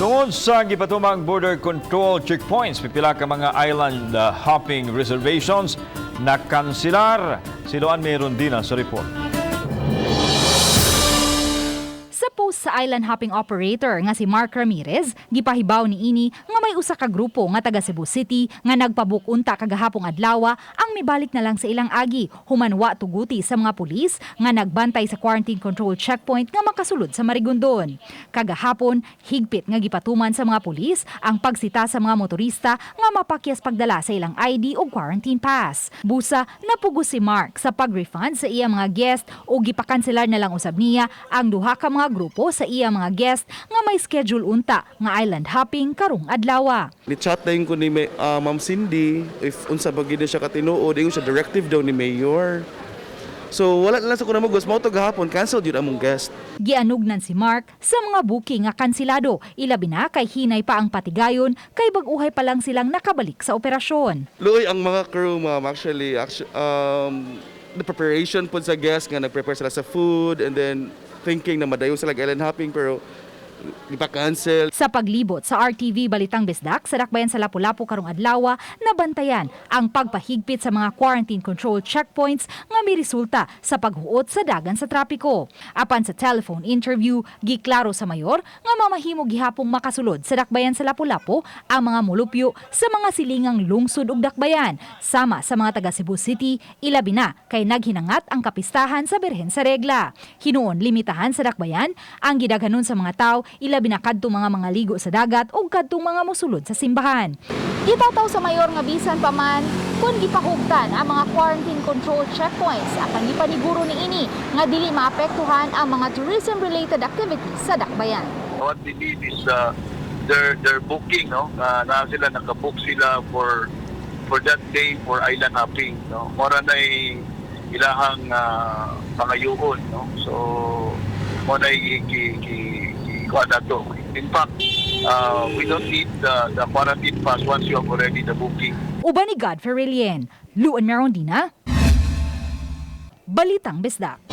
Tungod sa gipatumang border control checkpoints, pipila ka mga island hopping reservations na kanselar. Si Loan Merondina sa report. Sa post sa island hopping operator nga si Mark Ramirez, gipahibaw ni ini nga may usa ka grupo nga taga Cebu City nga nagpabook unta kagahapong adlaw ang mibalik na lang sa ilang agi human wa tuguti sa mga pulis nga nagbantay sa quarantine control checkpoint nga makasulod sa Marigondon. Kagahapon, higpit nga gipatuman sa mga pulis ang pagsita sa mga motorista nga mapakyas pagdala sa ilang ID o quarantine pass. Busa, napugos si Mark sa pag-refund sa iya mga guest o gipakanselar na lang usab niya ang duha ka mga grupo sa iya mga guest nga may schedule unta nga island hopping karong adlaw. Ni-chat na ko ni Ma'am Cindy if unsa ba gid siya katinuod, ingon siya directive daw ni Mayor. So wala na lang sa ko namugos mao to gahapon cancel jud among guest. Gianugnan si Mark sa mga booking nga kansilado, ilabi na kay hinay pa ang patigayon kay bag-uhay pa lang silang nakabalik sa operasyon. Luoy ang mga crew, ma'am, actually, the preparation pod sa guest nga nag-prepare sila sa food and then thinking na madayon sila island hopping pero ipa-cancel. Sa paglibot sa RTV Balitang Bisdak sa dakbayan sa Lapu-Lapu karong adlaw, nabantayan ang pagpahigpit sa mga quarantine control checkpoints nga miresulta sa paghuot sa dagan sa trapiko. Apan sa telephone interview, giklaro sa mayor nga mamahimo gihapong makasulod sa dakbayan sa Lapu-Lapu ang mga mulupyo sa mga silingang lungsod ug dakbayan sama sa mga taga Cebu City, ilabi na kay naghinangat ang kapistahan sa Birhen sa Regla. Hinuon limitahan sa dakbayan ang gidaghanon sa mga tao, ilabi na kadtong mga mangaligo sa dagat o kadtong mga mosulod sa simbahan. Gitawtaw sa mayor nga bisan pa man kung gipahugtan ang mga quarantine control checkpoints, apan gipaniguro niini nga dili maapektuhan ang mga tourism-related activities sa dakbayan. What we need is their booking, no? Na sila nakabook sila for that day for island hopping, no? Mora na ilahang pangayoon, no? So mo na ki ki ki kuha na to. In fact, we don't need the quarantine pass once you have already the booking. Uban ni God Ferrilien, Luan Merondina, Balitang Bisdak.